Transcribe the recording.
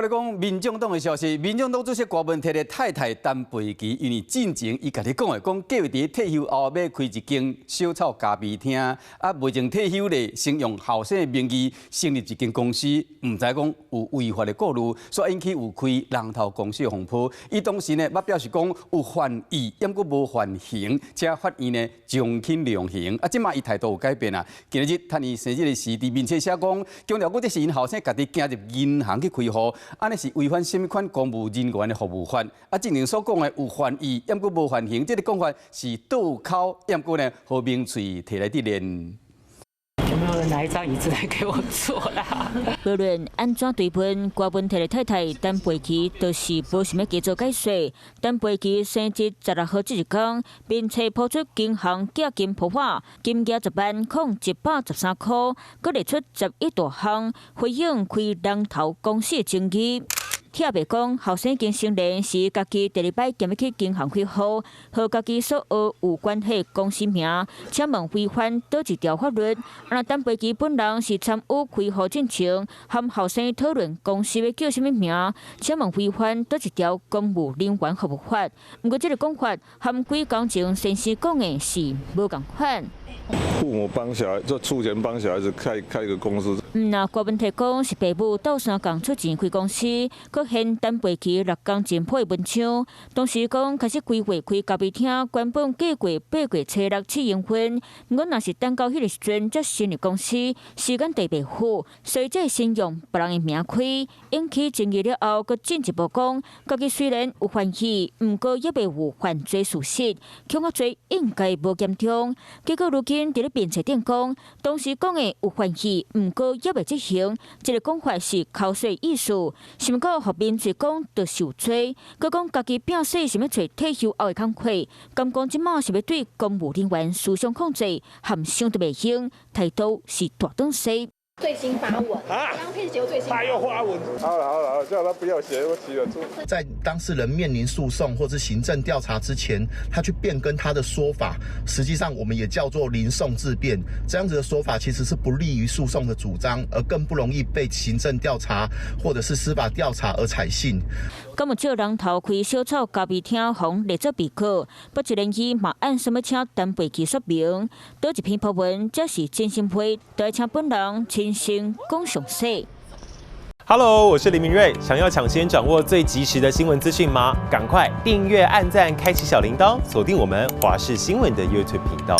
我來講民眾黨的消息，民眾黨主席郭文鐵的太太陳培琪，因為進前伊家己講的，講計劃佇退休後欲開一間小草咖啡廳，啊，未曾退休咧，先用後生的名義成立一間公司，毋知講有違法的顧慮，所以引起有開人頭公司的風波。伊當時呢，捌表示講有犯意，猶閣無犯行，請法院呢從輕量刑。啊，這馬伊態度有改變啊。今日趁伊生日的時，佇面冊寫講，強調講這是𪜶後生家己行入銀行去開戶。按呢是違反啥物款公務人員的服務法？啊，之前所講的有犯意，猶閣無犯行，這個講法是倒口，猶閣呢，予名嘴提來質問。有沒有人拿一張椅子來給我坐啦？無論按怎追問，郭文鐵的太太陳培琪都是無想欲加做解說。陳培琪生日16號這一天，面冊拋出銀行寄金鋪畫，金額10萬零113塊，閣列出11大項，回應開人頭公司的爭議。拆白講，後生經承認是家己第二擺行入去銀行開戶，予家己所學有關係公司名，請問違反佗一條法律？啊，陳培琪本人是參與開戶進程，和後生討論公司欲叫啥物名，請問違反佗一條公務人員服務法？毋過這個講法和幾工前先生講的是無仝款。父母幫小孩，就出錢幫小孩子開開個公司。毋但郭文鐵講是爸母鬥相共出錢開公司，閣掀陳培琪6工前 po 的文章。當時講開始規劃開咖啡廳，原本計劃8月初6試營運，毋過若是等到彼個時陣才成立公司，時間軸袂符，所以這先用別人的名開，引起爭議了後，閣進一步講，家己雖然有犯意，毋過猶未有犯罪事實，恐嚇罪應該無嚴重。結果如今佇咧面冊頂講，當時講的有犯意，毋過猶未執行，這個講法是口說意思，想毋過予名嘴講就受罪，閣講家己摒洗想欲揣退休後的工課，敢講這馬是欲對公務人員思想控制，含傷得袂輕，態度是大轉西。最新發文啊，剛開始最新，他又發文，好了好了，叫他不要寫，我起了。在當事人面臨訴訟或是行政調查之前，他去變更他的說法，實際上我們也叫做臨訟自辯。這樣子的說法其實是不利於訴訟的主張，而更不容易被行政調查或者是司法調查而採信。敢有借人頭開小草咖啡廳，予列做被告，不一連伊嘛按啥物請陳培琪說明，佗一篇 po 文，這是真心話，就愛請本人親身講詳細。 Hello，我是林明瑞，想要搶先掌握最及時的新聞資訊嗎？趕快訂閱、按讚、開啟小鈴鐺，鎖定我們華視新聞的 YouTube 頻道。